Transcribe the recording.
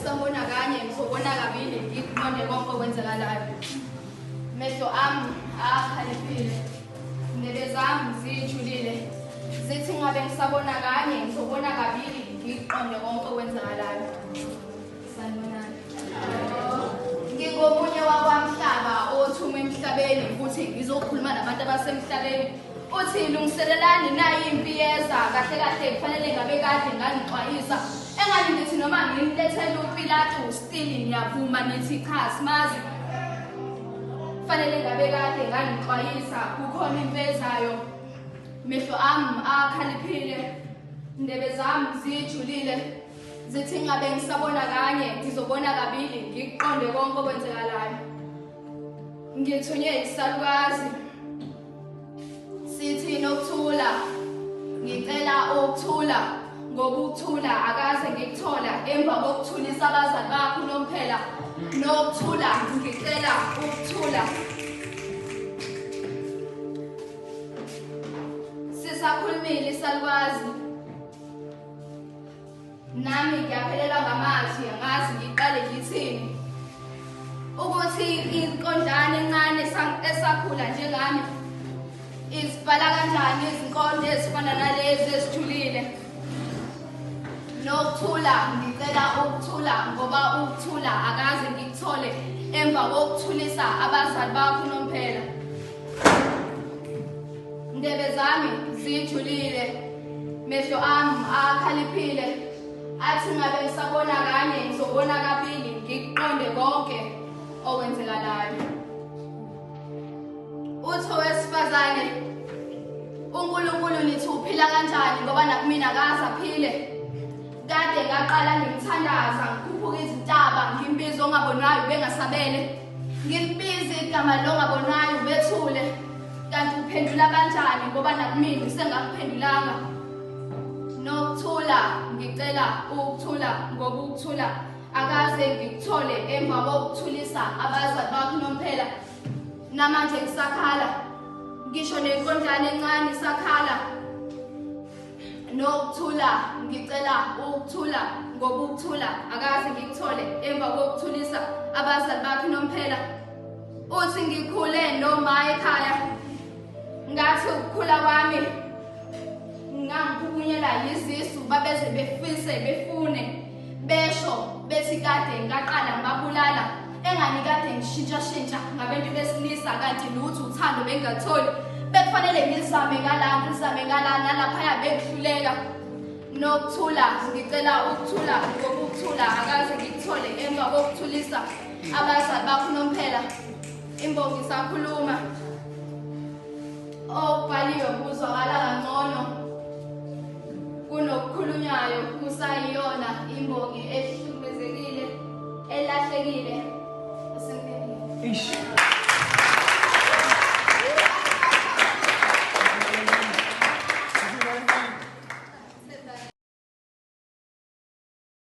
ngisabona kanye ngizobona kabili ngikubone konke okwenzakalayo. Mehlo ami akhaliphile, indebe zami zijulile, zithi ngabe ngisabona kanye ngizobona kabili ngiqonde konke okwenzakalayo. Sanibonani. Ngingomunye wakwamhlaba othuma emhlabeni futhi ngizokhuluma nabantu abasemhlabeni. Uthi lungiselelani nayi impi yeza, kahle kahle kufanele ngabe kade ngangixwayisa. Engani ngithi noma ngimlethele uPilatu still niyavuma nithi cha simazi. Kufanele ngabe kade ngangixwayisa, kukhona impi ezayo. Mehlo ami akhaliphile, indebe zami zijulile, zithi ngabe ngisabona kanye ngizobona kabili ngiqonde konke okwenzekalayo. Ngithunywe isalukazi sithi nokuthula, ngicela ukuthula ngoba ukuthula akaze ngikuthola emva kokuthulisa abazali bakho unomphela. Nokuthula, ngicela ukuthula. Sisakhulumile isalukazi, nami ngiyaphelelwa ngamazwi, angazi ngiqale ngithini. Ukuthi inkondlane encane esakhula njengami izibhala kanjani izinkondlo ezifana nalezi ezijulile. Nokuthula, ngicela ukuthula ngoba ukuthula akaze ngikuthole emva kokuthulisa abazali bakho unomphela. Ndebe zami zijulile, mehlo ami akhaliphile, athi ngabe ngisabona kanye ngizobona kabili ngikuqonde konke okwenzekalayo. Uthi owesifazane, uNkulunkulu nithi uphila kanjani ngoba nakumina akaze aphile. Kade ngaqala ngimthandaza ngikhuphuka izintaba ngimbiza ongabonwayo bengasabele, ngimbiza igama longabonwayo bethule, kanti uphendula kanjani ngoba nakumina usengakuphendulanga. Nokuthula, ngicela ukuthula ngoba ukuthula akaze ngikuthole emva kokuthulisa abazali bakho unomphela. Namanje ngisakhala, ngisho nenkondlane encane isakhala. Nokuthula, ngicela ukuthula ngoba ukuthula akaze ngikuthole emva kokuthulisa abazali bakhe unomphela. Uthi ngikhule noma ekhaya, ngathi ukukhula kwami ngangiphukunyelwa yizisu, babeze befise befune besho bethi kade ngaqala ngibabulala, engani kade ngishintshashintsha ngabantu besilisa, kanti lutho uthando bengatholi. Bekufanele ngizame ngala ngizame ngala nalaphaya bekuhluleka. Nokuthula, ngicela ukuthula ngoba ukuthula akaze ngikuthole emva kokuthulisa abazali bakho unomphela. Imbongi isakhuluma, okubhaliwe kuzwakala kangcono kunokukhulunywayo. Kusayiyona imbongi ehlukumezekile, elahlekile. Asempelile. Ish.